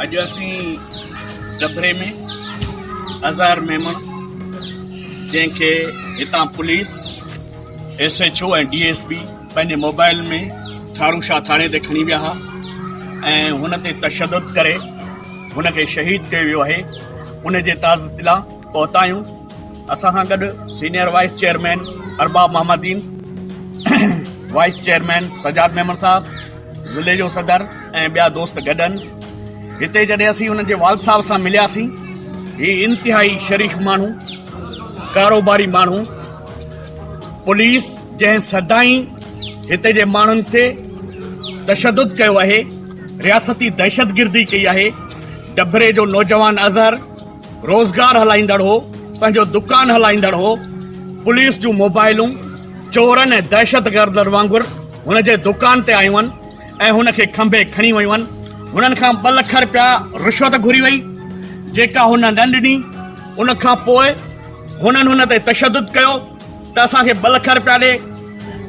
اڄ اسين ڊڀري ۾ اظهر ميمڻ جنهن کي هتان police S H O ۽ D S P پنهنجي موبائل ۾ ٺارو شاهه ٿاڻي تي کڻي ويا ها ۽ هن تي تشدد ڪري هن کي شهيد ڪيو ويو آهي ان جي تعزيت لا پهتا آهيون. اسان سان گڏ senior vice chairman Arbab Muhammad Din, vice chairman Sajjad Memon صاحب، ضلعي جو صدر ۽ ٻيا دوست گڏ آهن. هتي جڏهن اسين انهن جي والد صاحب سان ملياسين، هي انتهائي شريف ماڻهو، ڪاروباري ماڻهو، پوليس جنهن سدائين هتي جي ماڻهن تي تشدد ڪيو آهي، رياستي دهشتگردي ڪئي آهي، ڊڀري جو نوجوان اظهر روزگار هلائيندڙ هو، پنهنجو دڪان هلائيندڙ هو، پوليس جون موبائلون چورن ۽ دهشتگردن وانگر هن جي دڪان تي آيون آهن ۽ هن کي کنڀي کڻي ويون آهن، هنن کان ٻه لک رپيا رشوت گهري وئي، جيڪا هن نه ڏني، ان کان پوء هنن هن تي تشدد ڪيو ته اسان کي ٻه لک رپيا ڏي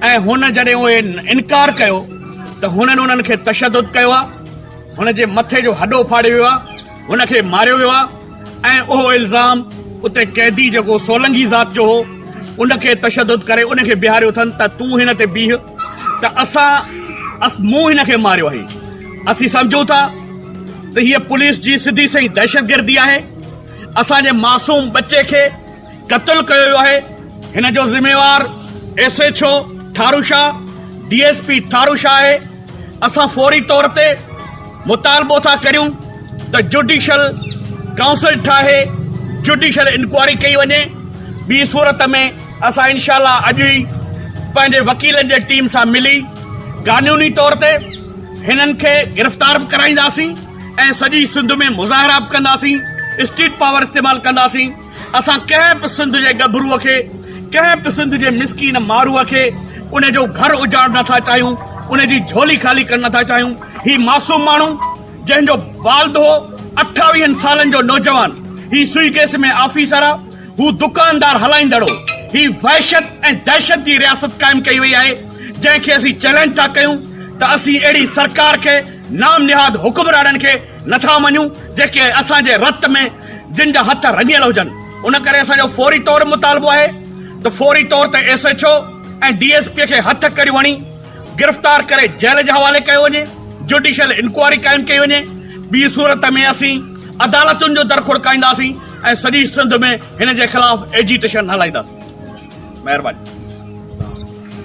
۽ هن جڏهن اهي انڪار ڪيو ته هنن انهن کي تشدد ڪيو آهي، هن جي مٿي جو هڏو ڦاڙيو ويو آهي. هن کي ماريو ويو آهي ۽ اهو الزام اتي قيدي جيڪو سولنگي ذات جو هو ان کي تشدد ڪري ان کي بيهاريو اٿن ته تون هن تي بيهه ته اسان اس مون هن کي ماريو آهي. اسين سمجهون ٿا ته هيء پوليس جي سڌي سئين دهشتگردي آهي. اسان جي معصوم ٻچي کي قتل ڪيو ويو آهي. هن جو ذميوار S H O Tharushah, D S P Tharushah آهي. اسان فوري طور تي مطالبو ٿا ڪريون ته جوڊيشل ڪائونسل ٺاهي جوڊيشل انڪوائري ڪئي وڃي ٻي صورت ۾ اسان انشاء الله اڄ ئي پنهنجي وڪيلن جي ٽيم سان ملي قانوني طور تي هنن کي گرفتار به ڪرائينداسين ۽ سڄي سنڌ ۾ مظاهرا به ڪنداسين اسٽريٽ پاور استعمال ڪنداسين. اسان ڪنهن به سنڌ جي ڳڀروء کي، ڪنهن به سنڌ جي مسڪين ماروء کي ان جو گهر اجاڙڻ نه ٿا چاهيون، ان جي جهولي خالي ڪرڻ نه ٿا چاهيون. هي معصوم ماڻهو جنهن جو والد هو اٺاويهن سالن جو نوجوان، هي سوئي گئس ۾ آفيسر آ، هو دڪاندار هلائيندڙ هو. هي وحشت ۽ دهشت جي رياست قائم ڪئي وئي آهي، جنهن کي اسين چئلينج ٿا ڪيون ته اسين اهڙي سرڪار کي، نام نهاد حڪمرانن کي نه ٿا مڃون، جيڪي اسان جي رت ۾ جن جا هٿ رڱيل هجن ان ڪري اسان جو فوري طور مطالبو آهي ته فوري طور تي S H O ۽ D S P کي هٿ ڪڙيون هڻي گرفتار ڪري جيل جي حوالي ڪيو وڃي جوڊيشل انڪوائري قائم ڪئي وڃي ٻي صورت ۾ اسين عدالتن جو در کڙڪائينداسين ۽ سڄي سنڌ ۾ هن جي خلاف ايجيٽيشن هلائينداسين مهرباني.